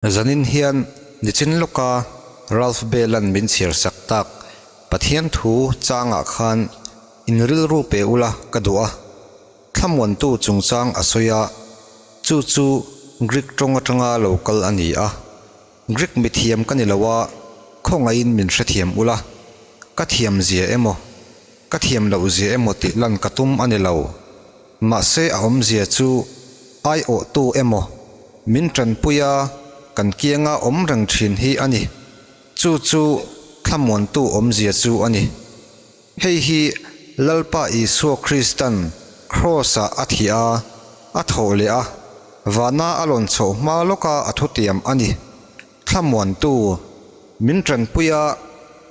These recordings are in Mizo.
Zanin hian nichin lawka Ralph Bell-a'n min chhiar sak tak Pathian thu changah khan in rilru pe ula ka duh a. Thlamuantu chungchang a sawi a, chu chu Greek tawng atanga lo kal a ni a. Greek mithiam ka ni lo a, khawngaihin min hrethiam ula, ka thiam zia emaw, ka thiam loh zia emaw tih lan ka tum a ni lo. Mahse a awmzia chu aiawhtu emaw min tanpui a kan kianga awm reng thin hi a ni. Chu chu thlamuantu awmzia chu a ni. Hei hi Lalpa Isua Kristan Kraws-ah a thih a, a thawh leh a, vana a lawn chhoh hma lawka a thutiam a ni. Thlamuantu, min tanpui a,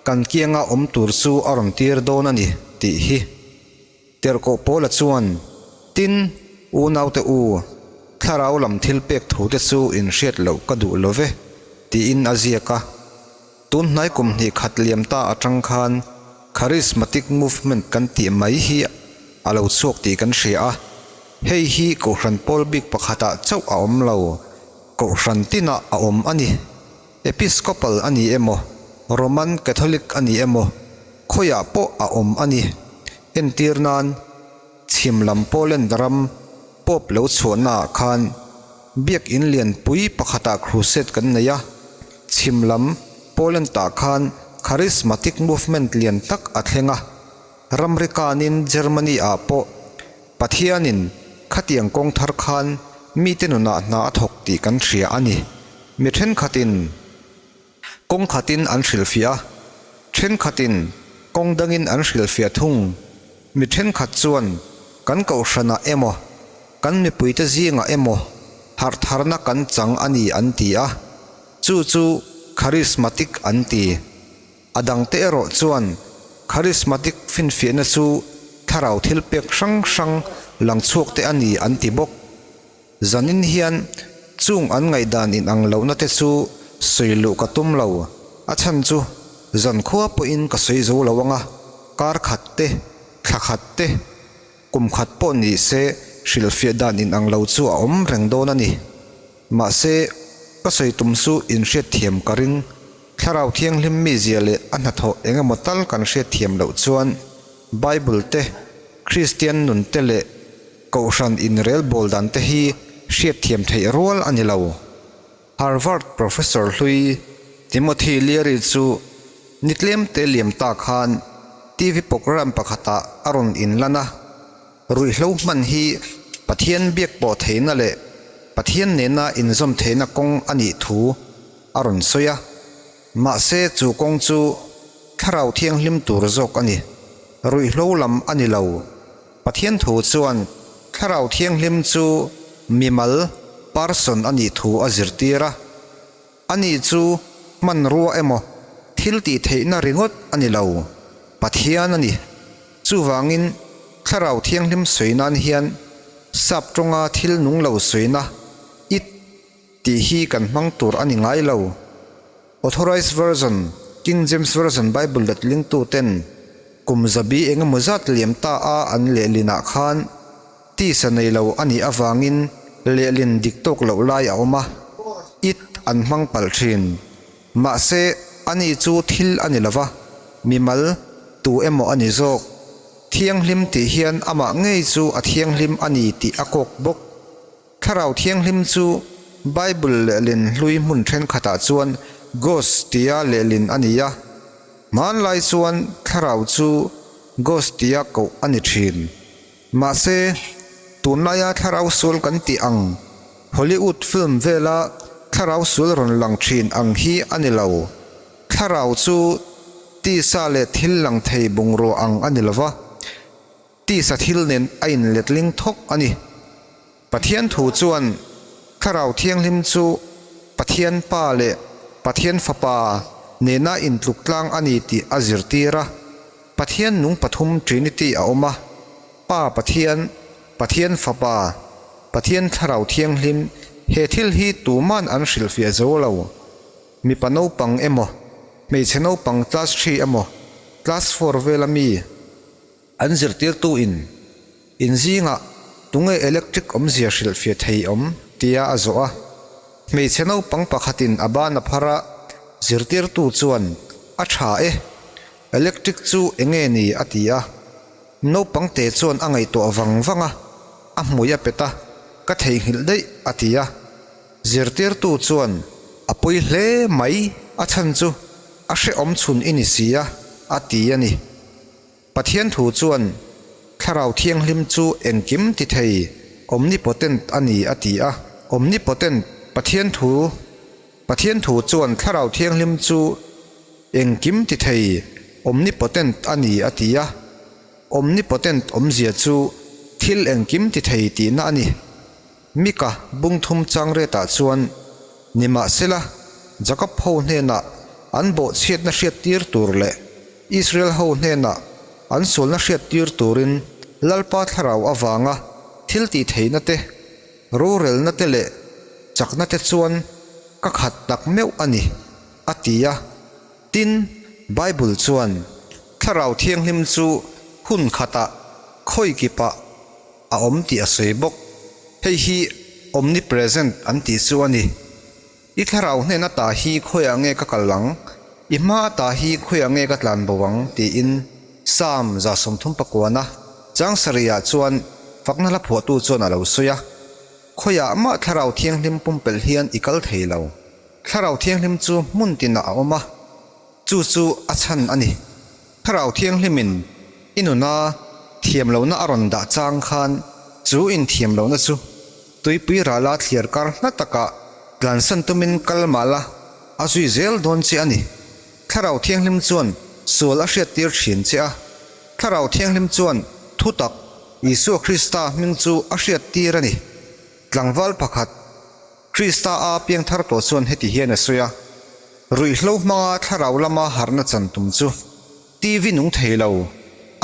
kan kianga awm tur chu a rawn tir dawn a ni, tih hi. Tirhkoh Paula chuan, Tin, unaute u, thlarau lam thil pek thute chu in hriat loh ka duh lo ve, tiin a ziak a. Tun hnai kum hnih khat liam ta atang khan Charismatic Movement kan tih mai hi a lo chhuak tih kan hria a, hei hi Kohhran pawl bik pakhatah chauh a awm lo, Kohhran tinah a awm a ni. Episcopal a ni emaw, Roman Catholic a ni emaw, khawiah pawh a awm a ni. Entir nan, chhim lam Poland ram Pope lo chhuahnaah khan Biakinn lianpui pakhatah crusade kan nei a, chhim lam Poland-ah khan Charismatic movement lian tak a thleng a, ramri kanin Germany-ah pawh Pathianin khatiang kawng thar khan mite nunah hna a thawk tih kan hria a ni. Mi thenkhatin kawng khatin an hrilhfiah a, thenkhatin kawng dangin an hrilhfiah thung. Mi thenkhat chuan kan kohhranah emaw, kan mipuite zingah emaw harhtharna kan chang a ni an ti a, chu chu charismatic an ti. A dangte erawh chuan charismatic finfiahna chu thlarau thil pek hrang hrang lang chhuakte a ni an ti bawk. Zanin hian chung an ngaihdan inang lohna te chu sawi luh ka tum lo, a chhan chu zan khua pawhin ka sawi zo lo ang a, kar khat te, thla khat te, kum khat pawh ni se hrilhfiah dan inang lo chu a awm reng dawn a ni. Mahse, ka sawi tum chu inhriatthiam ka ring. Thlarau Thianghlim mizia leh a hnathawh eng emaw tal kan hriatthiam loh chuan Bible te, Kristian nun te leh Kohhran inrelbawl dan te hi hriatthiam theih rual a ni lo. Harvard Professor hlui Timothy Leary chu ni tlemte liam ta khan TV programme pakhatah a rawn inlan a. Ruihhlo hman hi Pathian biak pawh theihna leh Pathian nena inzawm theihna kawng a nih thu a rawn sawi a. Mahse chu kawng chu Thlarau Thianghlim tur zawk a ni. Ruihhlo lam a ni lo. Pathian thu chuan Thlarau Thianghlim chu mimal, person, a nih thu a zirtir a. Ani chu hmanrua emaw thil tih theihna ringawt a ni lo, Pathian a ni. Chuvangin Thlarau Thianghlim sawi nan hian sap tawnga thil nung lo sawina, it, tih hi kan hmang tur a ni ngai lo. Authorized Version, King James Version Bible letlingtuten kum zabi engemaw zat liam ta a an lehlinah khan tisa nei lo a nih avangin lehlin dik tawk loh lai a awm a, it an hmang palh thin. Mahse, ani chu thil a ni lova, mimal tu emaw a ni zawk. Thianghlim tih hian amah ngei chu a thianghlim a ni tih a kawk bawk. Thlarau Thianghlim chu Bible lehlin hlui hmun thenkhatah chuan Ghost tia lehlin a ni a. Hmanlai chuan Thlarau chu Ghost tia koh a ni thin. Mahse, tunlaia thlarau sual kan tih ang Hollywood film vela thlarau sual rawn lang thin ang hi a ni lo. Thlarau chu tisa leh thil lang thei bungrua ang a ni lova. Tisa thil nen a inletling thawk a ni. Pathian thu chuan Thlarau Thianghlim chu Pathian Pa leh Pathian Fapa nena intluk tlang a ni tih a zirtir a. Pathian nung pathum Trinity a awm a, Pa Pathian, Pathian Fapa, Pathian Thlarau Thianghlim, he thil hi tuman an hrilhfiah zo lo. Mipa naupang emaw, hmeichhe naupang class three emaw, class four vela mi, An zirtirtu in, In zingah tunge electric awmzia hrilhfiah thei awm? tia a zawh a. Hmeichhe naupang pakhatin a ban a phar a, zirtirtu chuan, A tha e. Electric chu enge ni? a ti a. Naupang te chuan a ngaihtuah vang vang a, a hmui a pet a, Ka theihnghilh daih, a ti a. Zirtirtu chuan, A pawi hle mai, a chhan chu a hrehawm chhun i ni si a, a ti a ni. Pathian thu chuan Thlarau Thianghlim chu engkim ti thei, omnipotent, a ni a ti a. Omnipotent, Pathian thu, Pathian thu chuan Thlarau Thianghlim chu engkim ti thei, omnipotent, a ni a ti a. Omnipotent awmzia chu thil engkim ti thei tihna a ni. Mika bung thum chang retah chuan, Nimahsela, Jakob ho hnenah an bawhchhiatna hriattir tur leh Israel ho hnenah an sualna hriattir turin Lalpa thlarau avanga thil tih theihna te, rorelna te leh chakna te chuan ka khat tak meuh a ni, a ti a. Tin, Bible chuan Thlarau Thianghlim chu hun khatah khawikipah a awm tih a sawi bawk. Hei hi omnipresent an tih chu a ni. I thlarau hnen ata hi khawiah nge ka kal ang? I hma ata hi khawiah nge ka tlan bo ang? tiin Psalm 39 chang sarihah chuan fakna hla phuahtu chuan a lo sawi a. Khawiah mah Thlarau Thianghlim pumpelh hian i kal thei lo. Thlarau Thianghlim chu hmun tinah a awm a, chu chu a chhan a ni. Thlarau Thianghlimin i nuna thiamlohna a rawn dah chang khan chu inthiamlohna chu tuipui rala thliar kar hla takah tlansan tumin kal mah la a zui zel dawn che a ni. Thlarau Thianghlim chuan sual a hriattir thin che a. Thlarau Thianghlim chuan thutak Isua Krista hming chu a hriattir a ni. Tlangval pakhat. Krista a piangthar tawh chuan heti hian a sawi a, Ruihhlo hmanga thlarau lama harhna chan tum chu TV nung thei lo,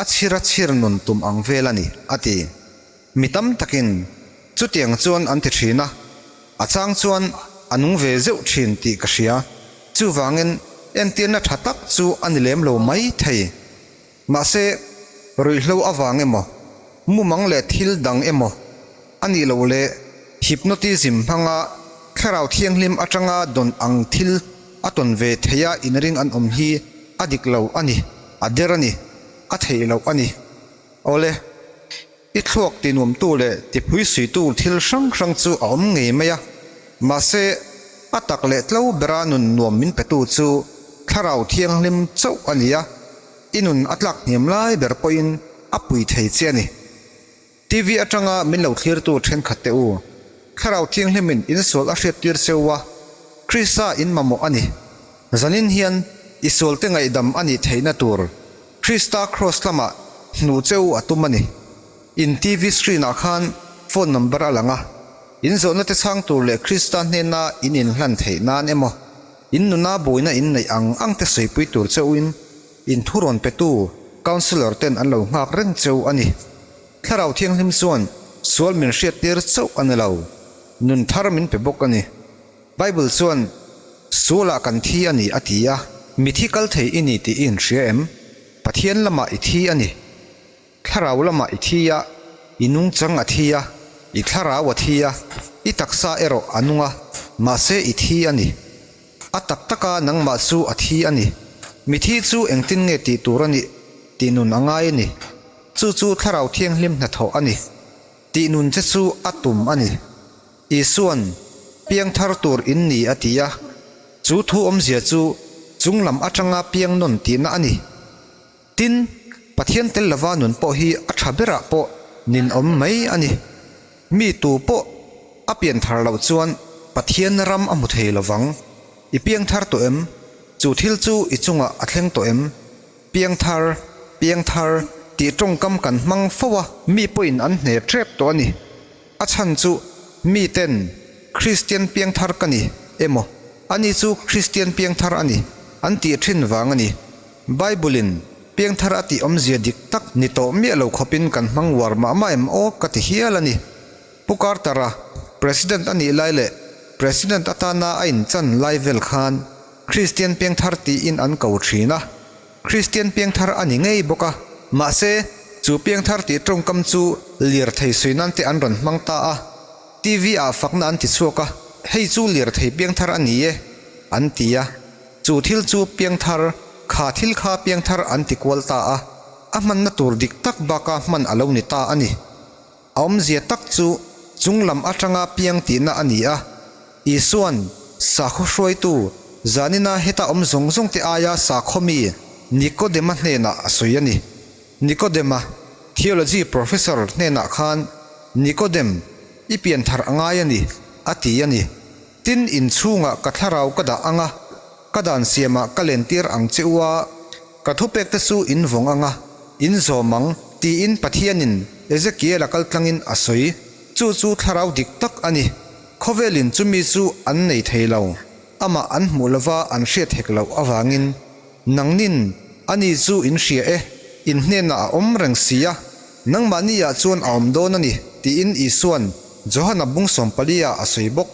a chhir a chhir nun tum ang vel a ni, a ti. Mi tam takin chutiang chuan an ti thin a, a chang chuan a nung ve zeuh thin tih ka hria. Chuvangin entirna tha tak chu a ni lem lo mai thei. Mahse, ruihhlo avang emaw, mumang leh thil dang emaw a nih loh leh hypnotism hmanga Thlarau Thianghlim atanga dawn ang thil a tawn ve theia inring an awm hi a dik lo a ni, a der a ni, a theih loh a ni. Awle, i thluak tinuamtu leh tiphuisuitu thil hrang hrang chu a awm ngei mai a, mahse, a tak leh tlo bera nun nuam min petu chu Thlarau Thianghlim chauh a ni a. I nun a tlak hniam lai ber pawhin a pui thei che a ni. TV atanga min lo thlirtu thenkhat te u, Thlarau Thianghlimin insual a hriattir che u a, Krista in mamawh a ni. Zanin hian i sualte ngaihdam a nih theihna tur Krista Kraws lamah hnuh che u a tum a ni. In TV screen ah khan phone number a lang a, in zawhna te chhang tur leh Krista hnena in inhlan theih nan emaw, In nuna buaina in neih ang ang te sawipui tur cheuhin in thu rawn petu Councillor ten an lo nghak reng cheu a ni. Thlarau Thianghlim chuan sual min hriattir chauh a ni lo, nun thar min pe bawk a ni. Bible chuan Sualah kan thi a ni a ti a. Mithi kal thei i ni tih i inhria em? Pathian lamah i thi a ni. Thlarau lamah i thi a, i nungchang a thi a, i thlarau a thi a, i taksa erawh a nung a, mahse i thi a ni. A tak taka nangmah chu a thi a ni. Mithi chu engtin nge tih tur a nih tih nun a ngai a ni. Chu chu Thlarau Thianghlim hnathawh a ni. Tih nun che chu a tum a ni. Isua'n, Piangthar tur in ni a ti a. Chu thu awmzia chu chunglam atanga piang nawn tihna a ni. Tin, Pathian tel lova nun pawh hi a tha berah pawh ninawm mai a ni. Mi tu pawh a pian thar loh chuan Pathian ram a hmu thei lovang. I piang thar tawh em? Chu thil chu i chungah a thleng tawh em? Piang thar, piang thar tih tawngkam kan hmang fo a, mi pawhin an hne tep tawh a ni. A chhan chu miten Kristian piangthar ka ni emaw, ani chu Kristian piangthar a ni an tih thin vang a ni. Bible-in piangthar a tih awmzia dik tak ni tawh miah lo khawpin kan hmang uar mah mah em aw ka ti hial a ni. Pu Carter-a President a nih lai leh President atana a inchan lai vel khan Kristian piangthar tiin an ko thin a. Kristian piangthar a ni ngei bawk a, mahse, chu piangthar tih tawngkam chu lirthei sawi nan te an rawn hmang ta a, TV ah fakna an ti chhuak a. Hei chu lirthei piangthar a ni e, an ti a. Chu thil chu piangthar, kha thil kha piangthar an ti kual ta a. A hmanna tur dik tak baka hman a lo ni ta a ni. A awmzia tak chu chung lam atanga piang tihna a ni a. Isua'n sakhaw hruaitu zanina heta awm zawng zawng te aia sakhaw mi Nikodema hnenah a sawi a ni. Nikodema, theology professor hnenah khan, Nikodem, i pianthar a ngai a ni, a ti a ni. Tin, inchhungah ka thlarau ka dah ang a, ka dan siamah ka lentir ang che u a, ka thupekte chu in vawng ang a, in zawm ang, tiin Pathianin Ezekiela kaltlangin a sawi. Chu chu thlarau dik tak a ni. Khawvelin chumi chu an nei thei lo, amah an hmuh lova an hriat hek loh avangin. Nangnin, ani chu in hria e, in hnenah a awm reng si a, nangmahniah chuan a awm dawn a ni, tiin Isua'n Johana bung sawmpalia a sawi bawk.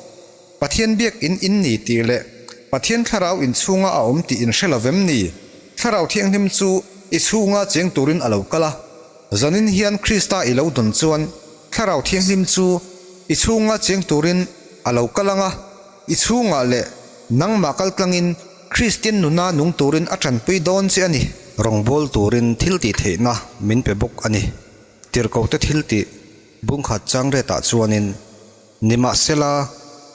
Pathian biak in in ni tih leh Pathian thlarau inchhunga a awm tih in hre lo vem ni? Thlarau Thianghlim chu i chhunga cheng turin a lo kal a. Zanin hian Krista i lo dawn chuan Thlarau Thianghlim chu i chhunga cheng turin a lo kal ang a, i chhungah leh nangmah kaltlangin Kristian nuna nung turin a tanpui dawn che a ni. Rawngbâwl turin thil tih theihna min pe bawk a ni. Tirhkohte thil tih bungkhat chang retah chuanin, Nimahsela,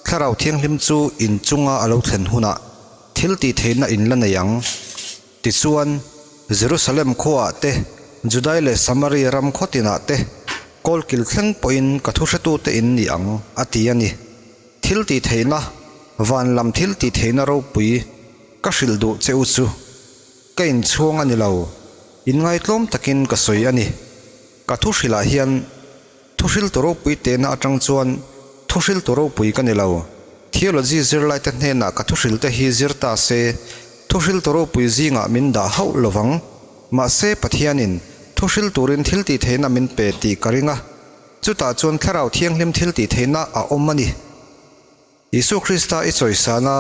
Thlarau Thianghlim chu in chunga a lo thlen hunah thil tih theihna in la nei ang. Tichuan, Jerusalem khuaah te, Judai leh Samaria ram khaw tinah te, kawlkil thleng pawhin ka thuhretute in ni ang, a ti a ni. Thil tih theihna, van lam thil tih theihna ropui ka hrilh duh che u chu ka inchhuang a ni lo, inngaitlawm takin ka sawi a ni. Ka thu hrilhah hian thu hriltu ropui tehna atang chuan thu hriltu ropui ka ni lo. Theology zirlaite hnenah ka thu hrilte hi zir ta se, thu hriltu ropui zingah min dah hauh lo vang. Mahse Pathianin thu hril turin thil tih theihna min pe tih ka ring a. Chutah chuan Thlarau Thianghlim thil tih theihna a awm a ni. Isua Krista i chawisan a,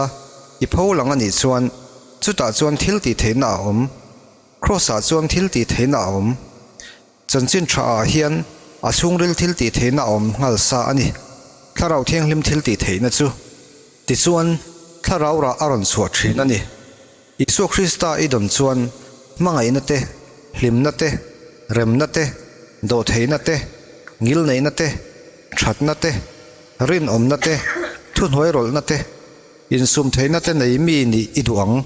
i pho lang a nih chuan chutah chuan thil tih theihna a awm. Kraws-ah chuan thil tih theihna a awm. Chanchin tha-ah hian a chhungril thil tih theihna a awm nghal sa a ni. Thlarau Thianghlim thil tih theihna chu. Tichuan, Thlarau rah a rawn chhuah thin a ni. Isua Krista i dawn chuan hmangaihna te, hlimna te, remna te, dawhtheihna te, ngilneihna te, thatna te, rinawmna te, thuhnuairawlhna te, insumtheihna te nei mi nih i duh ang.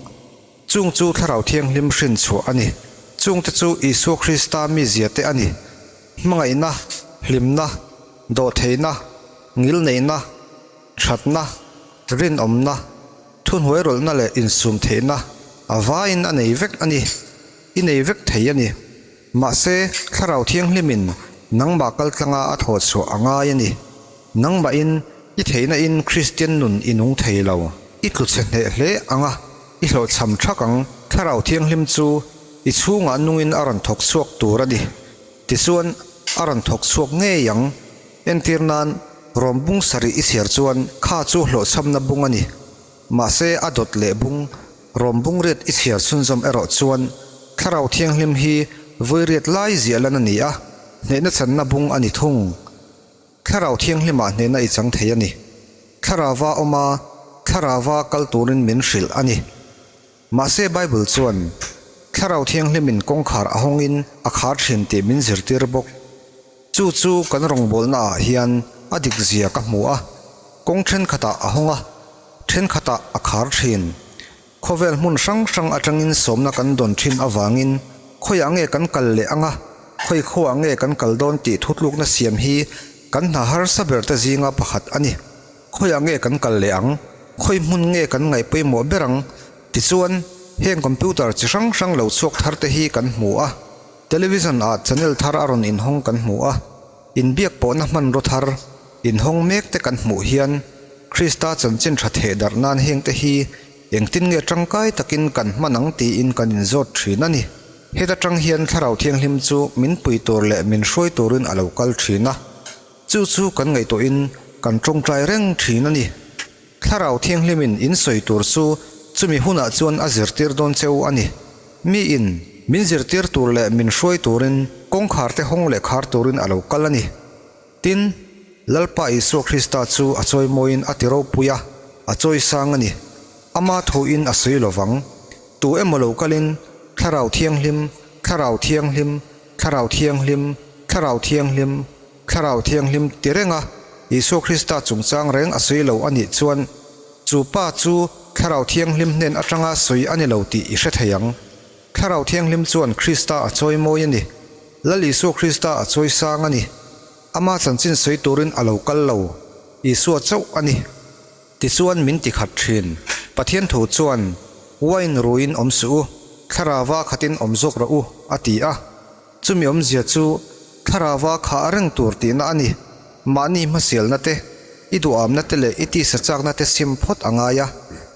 Chung chu Thlarau Thianghlim hrin chhuah a ni. Chungte chu Isua Krista mizia te a ni. Hmangaihna, hlimna, dawhtheihna, ngilneihna, thatna, rinawmna, Thuhnuairawlhna leh insum theihna a vaiin a nei vek a ni. I nei vek thei a ni. Mahse, Thlarau Thianghlimin nangmah kaltlanga a thawh chhuah a ngai a ni. Nangmahin i theihna in Kristian nun i nung thei lo. I tlu chhe hneh hle ang a, i hlawhchham thak ang. Thlarau Thianghlim chu i chhungah nungin a rawn thawk chhuak tur a ni. Tichuan, a rawn thawk chhuak ngei ang. Entir nan, rawm bung sarih i chhiar chuan kha chu hlawhchhamna bung a ni. Mahse, a dawt leh bung, rawm bung riat i chhiar chhunzawm erawh chuan Thlarau Thianghlim hi vawi riat lai ziah lan a ni a, hnehna channa bung a ni thung. Thlarau Thianghlimah hnehna i chang thei a ni. Thlarauva awma Thlarauva kal turin min hrilh a ni. Mahse Bible chuan Thlarau Thianghlimin kawngkhar a hawngin a khar thin tih min zirtir bawk. Chu chu kan rawngbawlna ah hian a dik zia ka hmu a, kawng thenkhatah a hawng a, thenkhatah a khar thin. Khawvel hmun hrang hrang atangin sawmna kan dawn thin avangin khawiah nge kan kal leh anga, khawi khuaah nge kan kal dawn tih thutlukna siam hi kan hna harsa ber te zinga pakhat a ni. Khawiah nge kan kal leh ang? Khawi hmun nge kan ngaih pawimawh ber ang? Tichuan, heng computer chi hrang hrang lo chhuak thar te hi kan hmu a, television ah channel thar a rawn inhawng kan hmu a, inbiak pawhna hmanraw thar inhawng mek te kan hmuh hian Krista chanchin tha theh darh nan heng te hi engtin nge tangkai takin kan hman ang tiin kan inzawt thin a ni. Heta tang hian Thlarau Thianghlim chu min pui tur leh min hruai turin a lo kal thin a. Chu chu kan ngaihtuahin kan tawngtai reng thin a ni. Thlarau Thianghlimin in sawi tur chu chumi hunah chuan a zirtir dawn cheu a ni. Miin min zirtir tur leh min hruai turin kawngkhar te hawng leh khar turin a lo kal a ni. Tin, Lalpa Isua Krista chu a chawimawiin a ti ropui a, a chawisang a ni. Ama thuin a sawi lo vang. Tu emaw lo kalin, Thlarau Thianghlim, Thlarau Thianghlim, Thlarau Thianghlim, Thlarau Thianghlim, Thlarau Thianghlim ti renga Isua Krista chungchang reng a sawi lo a nih chuan, chu pa chu Thlarau Thianghlim hnen atanga sawi a ni lo tih i hre thei ang. Thlarau Thianghlim chuan Krista a chawimawi a ni. Lal Isua Krista a chawisang a ni. Ama chanchin sawi turin a lo kal lo. Isua chauh a ni. Tichuan min ti khat thin. Pathian thu chuan, Wine ruiin awm suh u, Thlarauva khatin awm zawk rawh u, a ti a. Chumi awmzia chu Thlarauva khah reng tur tihna a ni. Mahni hmasialna te, i duhamna te leh i tisa chakna te sim phawt a ngai a.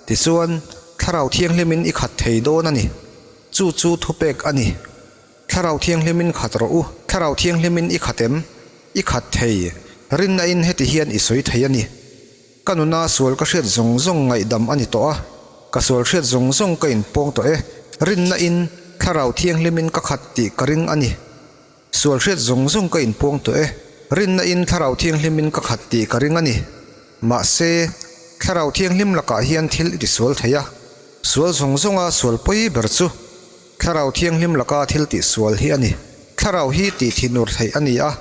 Tichuan, Thlarau Thianghlimin i khat thei dawn a ni. Chu chu thupek a ni. Thlarau Thianghlimin khat rawh u. Thlarau Thianghlimin i khat em? I khat thei. Rinna-in heti hian i sawi thei a ni. Ka nuna sual ka hriat zawng zawng ngaihdam a ni tawh a, ka sual hriat zawng zawng ka inpawng tawh e. Rinna-in Thlarau Thianghlimin ka khat tih ka ring a ni. Sual hriat zawng zawng ka inpawng tawh e. Rinna-in Thlarau Thianghlimin ka khat tih ka ring a ni. Mahse, Thlarau Thianghlim lakah hian thil i tisual thei a. Sual zawng zawnga sual pawi ber chu Thlarau Thianghlim laka thil tihsual hi a ni. Thlarau hi tih thinur theih a ni a,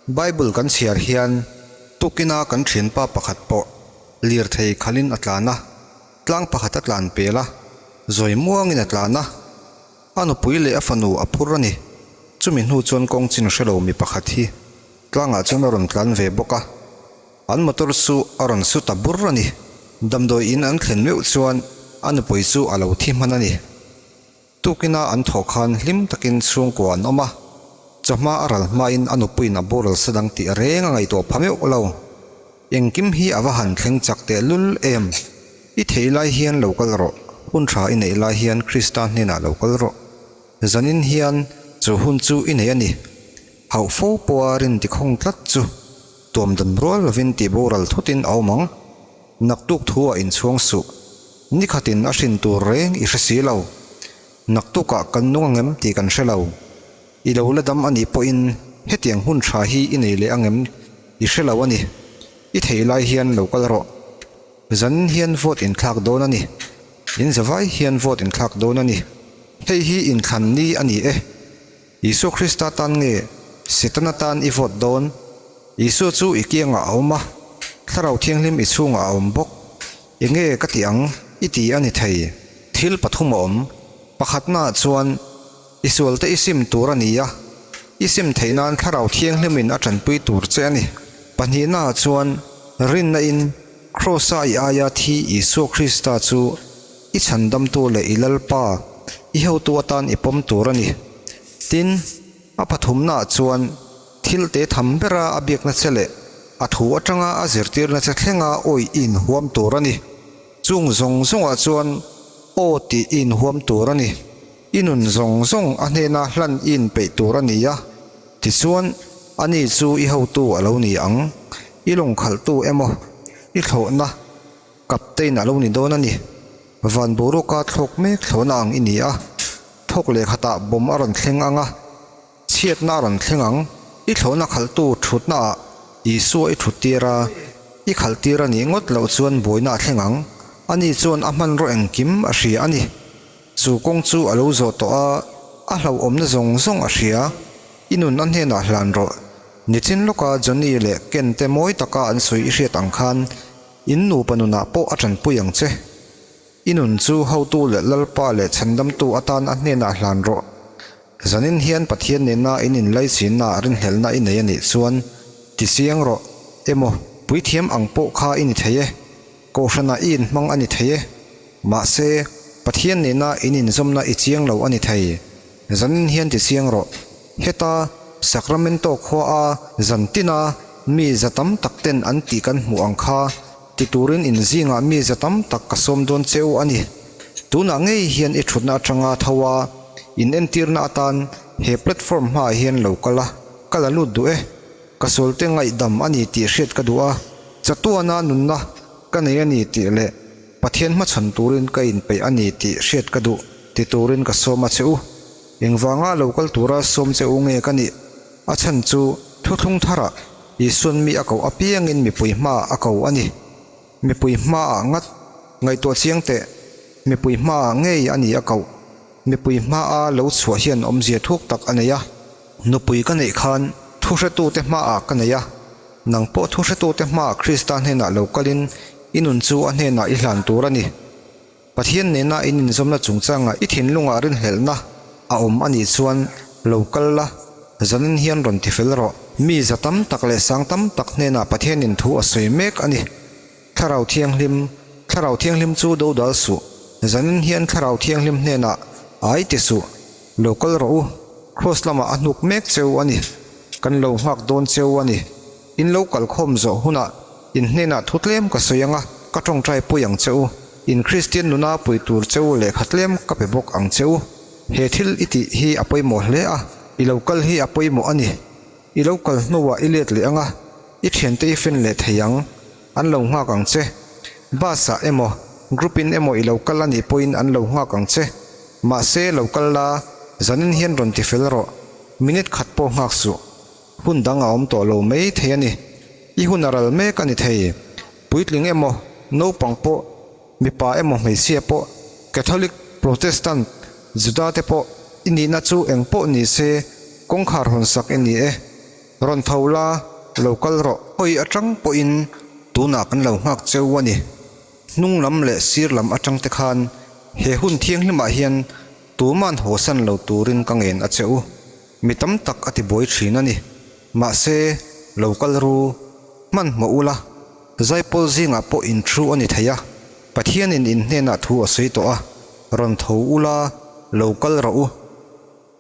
Bible kan chhiar hian tukina kan thianpa pakhat pawh lirthei khalin a tlan a, tlang pakhat a tlan pel a, zawi muangin a tlan a, a nupui leh a fanu a phur a ni. Chumi hnu chuan kawng chin hre lo mi pakhat hi tlangah chuan a rawn tlan ve bawk a, an motor chu a rawn su ta bur a ni. Damdawi in an thlen meuh chuan a nupui chu a lo thi hman a ni. Tukina an thawh khan hlim takin chhungkua an awm a, chawhma a ral hmain a nupuiin a boral sa dang tih reng a ngaihtuah pha meuh lo. Engkim hi a va han thleng chak teh lul em? I theih lai hian lo kal rawh, hun tha i neih lai hian Krista hnenah lo kal rawh. Zanin hian chu hun chu i nei a ni. Hauh fo pawha rin tikhawng tlat chu tuam dan rual lovin tih boral thutin a awm ang. Naktuk thu ah inchhuang suh. Nikhatin a hrin tur reng i hre si lo. Naktukah kan nung angem tih kan hre lo. I lo la dam a nih pawhin hetiang hun tha hi i nei leh angem i hre lo a ni. I thei lai hian lo kal rawh. Zan hian vote inthlak dawn a ni. In zavai hian vote inthlak dawn a ni. Hei hi inthlan ni a ni e. Isua Krista tan nge Setana tan i vote dawn? Isua chu i kiangah a awm a, Thlarau Thianghlim i chhungah a awm bawk. Enge ka ti ang i ti a ni thei. Thil pathum a awm. Pakhatnaah chuan i sualte i sim tur a ni a, i sim theih nan Thlarau Thianghlimin a tanpui tur che a ni. Pahnihnaah chuan rinna-in Kraws-a i aia thi Isua Krista chu I chhandamtu leh i Lalpa, i hotu atan i pawm tur a ni. Tin, a pathumnaah chuan thil te tham bera a biakna che leh a thu atanga a zirtirna che thlenga awih i inhuam tur a ni. Chung zawng zawngah chuan aw tih i inhuam tur a ni. I nun zawng zawng a hnena hlan i inpeih tur a ni a, tichuan ani chu i hotu a lo ni ang. I lawngkhalhtu emaw, i thlawhna Captain a lo ni dawn a ni. Van boruaka thlawk mek thlawhna ang i ni a, thawk leh khatah bomb a rawn thleng ang a, chhiatna a rawn thleng ang. I thlawhna khalhtu thutnaah Isua i thut tir a, i khalh tir a nih ngawt loh chuan buaina a thleng ang. Ani chuan a hmanraw engkim a hria a ni. Chu kawng chu a lo zawh tawh a, a hlauhawmna zawng zawng a hria. I nun a hnenah hlan rawh. Nichin lawka Johnny leh Ken te mawi taka an sawi i hriat ang khan In nupa nunah pawh a tanpui ang che. I nun chu hotu leh Lalpa leh chhandamtu atan a hnenah hlan rawh. Zanin hian Pathian nena in inlaichinnaah rinhlelhna i nei a nih chuan ti chiang rawh. Emaw, puithiam ang pawh kha i ni thei e. Kohhranah i inhmang a ni thei e. Mahse, Pathian nena in inzawmna i chiang lo a ni thei. Zanin hian ti chiang rawh. Heta Sacramento khua a zan tina mi za tam tak ten an tih kan hmuh ang kha ti turin in zingah mi za tam tak ka sawm dawn che u a ni. Tunah ngei hian i thutna atanga tho a, in entirna atan he platform hmaah hian lo kal a, ka la lut duh e. Ka sualte ngaihdam a ni tih hriat ka duh a, chatuana nunna ka nei a ni tih leh Pathian hmachhawn turin ka inpeih a ni tih hriat ka duh ti turin ka sawm a che u. Engvanga lo kal tura sawm che u nge ka nih? A chhan chu thuthlung tharah. Isuan mi a koh apiangin mipui hmaah a ko a ni. Mipui hmaah ngat ngaihtuah chiang teh, mipui hmaah ngei a ni a koh. Mipui hmaa lo chhuah hian awmzia thuk tak a nei a. Nupui ka neih khan thuhretute hmaah ka nei a. Nang pawh thuhretute hmaah Krista hnenah lo kalin i nun chu a hnenah i hlan tur a ni. Pathian nena in inzawmna chungchanga i thinlungah rinhlelhna a awm a nih chuan lo kal la, zanin hian rawn ti fel rawh. Mi za tam tak leh sang tam tak hnenah Pathianin thu a sawi mek a ni. Thlarau Thianghlim, Thlarau Thianghlim chu dodal suh. Zanin hian Thlarau Thianghlim hnenah ai ti suh. Lo kal rawh u, Kraws lamah a hnuk mek cheu a ni. Kan lo nghak dawn cheu a ni. In lo kal khawm zawh hunah in hnenah thu tlem ka sawi ang a, ka tawngtai pui ang che u. In Kristian nuna pui tur che u lehkha tlem ka pe bawk ang che u. He thil i tih hi a pawimawh hle a, i lo kal hi a pawimawh a ni. I lo kal hnuah i let leh ang a, i thiante i fen leh thei ang. An lo nghak ang che. Bus ah emaw, group in emaw i lo kal a nih pawhin an lo nghak ang che. Mahse lo kal la, zanin hian rawn ti fel rawh. Minute khat pawh nghak suh. Hun dang a awm tawh lo mai thei a ni. I hun a ral mek a ni thei. Puitling emaw, naupang pawh, mipa emaw hmeichhia pawh, Catholic, Protestant, Juda te pawh i nihna chu eng pawh ni se kawngkhar hawn sak i ni e. Rawn tho la, lo kal rawh. Hawi atang pawhin tunah kan lo nghak cheu a ni. Hnung lam leh sir lam atang te khan he hun thianghlimah hian tuman hawsan lo turin ka ngen a che u. Mi tam tak a ti buai thin a ni. Mahse, lo kal ru, hmanhmawh ula, zaipawl zingah pawh in thu a ni thei a, Pathianin in hnenah thu a sawi tawh a, rawn tho ula, lo kal rawh u.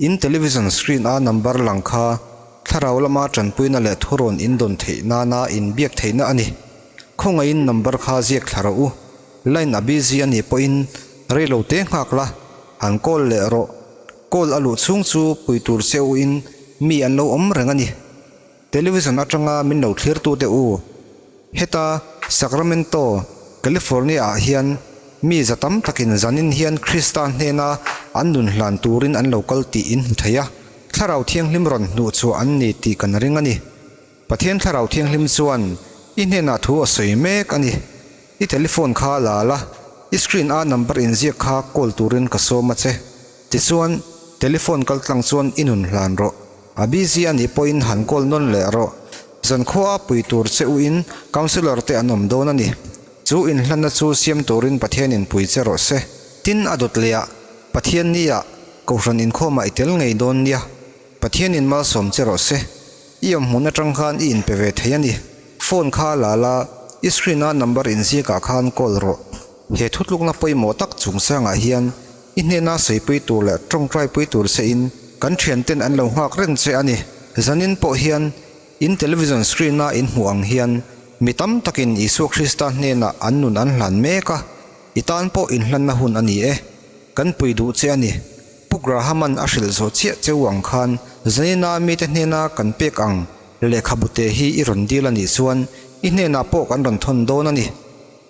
In television screen a number lang kha thlarau lama tanpuina leh thurawn in dawn theih nana in biak theihna a ni. Khawngaihin number kha ziak thla rawh u. Line a busy a nih pawhin rei lo te nghak la, han call leh rawh. Call a luh chhung chu pui tur che u in mi an lo awm reng a ni. Television atanga min lo thlir tu te u. Heta Sacramento, California ah hian mi za tam takin zanin hian Krista hnena an nun hlan turin an lo kal tih in hmu thei a. Thlarau Thianghlim rawn hnuh chhuah an ni tih kan ring a ni. Pathian Thlarau Thianghlim chuan i hnenah thu a sawi mek a ni. I telephone kha la la, i screen a number inziak kha call turin ka sawm a che. Tichuan, telephone kal tlang chuan i nun hlan rawh. A busy a nih pawhin han call nawn leh rawh. Zankhua a pui tur che u in counsellor te an awm dawn a ni. Chu inhlanna chu siam turin Pathianin pui che rawh se. Tin, a dawt leh ah Pathian ni ah Kohhran inkhawmah i tel ngei dawn nia. Pathianin malsawm che rawh se. I awm hmun atang khan i inpe ve thei a ni. Phone kha la la, i screen a number inziak ah khan call rawh. He thutlukna pawimawh tak chungchangah hian i hnena saipui tur leh tawngtaipui tur che in kan thianten an lo nghak reng che a ni. Zanin pawh hian in television screen a in hmuh ang hian mi tam takin Isua Krista hnenah an nun an hlan mek a, i tan pawh inhlanna hun a ni e. Kan pui duh che a ni. Pu Graham-a'n a hrilh zawh chiah cheu ang khan Zanina mite hnena kan pek ang lehkhabute hi i rawn dil a nih chuan i hnenah pawh kan rawn thawn dawn a ni.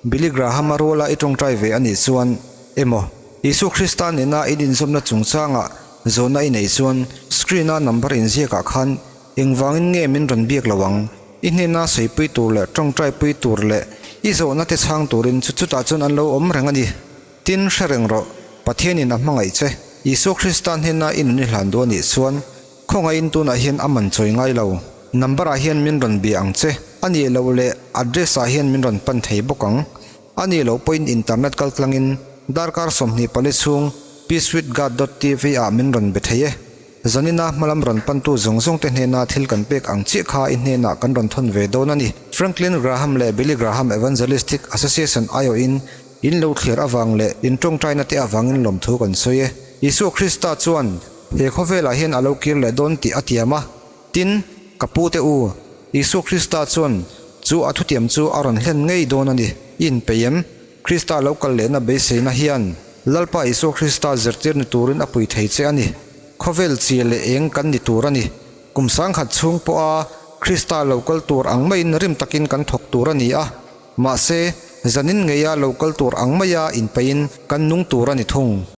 Billy Graham-a ruala i tawngtai ve a nih chuan emaw Isua Krista nena in inzawmna chungchangah zawhna i neih chuan screen-a number inziakah khan engvangin nge min rawn biak lo ang? I hnena saipui tur leh tawngtaipui tur leh i zawhna te chhang turin chutah chuan an lo awm reng a ni. Tin, hre reng rawh, Pathianin a hmangaih che. Isua Krista hnena i nun i hlan duh a nih chuan, khawngaihin tunah hian a man chawi ngai lo. Number ah hian min rawn bia ang che. A nih loh leh address ah hian min rawn pan thei bawk ang. A nih loh pawhin internet kal tlangin darkar 24 chhung peacewithgod dot tv ah min rawn be thei e. Zanina hmalam rawn pantu zawng zawng te hnena thil kan pek ang chiah kha i hnenah kan rawn thawn ve dawn a ni. Franklin Graham leh Billy Graham Evangelistic Association aiawhin In lo thlir avang leh in tawngtaina te avangin lawmthu kan sawi e. Isua Krista chuan he khawvelah hian a lo kir leh dawn tih a tiam a. Tin, ka pu te u, Isua Krista chuan chu a thutiam chu a rawn hlen ngei dawn a ni. I inpeih em? Krista lo kal lehna beiseina hian Lalpa Isua Krista zirtir ni turin a pui thei che a ni. Khawvel chi leh eng kan ni tur a ni. Kum sangkhat chhung pawha Krista lo kal tur ang maiin rim takin kan thawk tur a ni a. Mahse, zanin ngeia lo kal tur ang maia inpeihin kan nung tur a ni thung.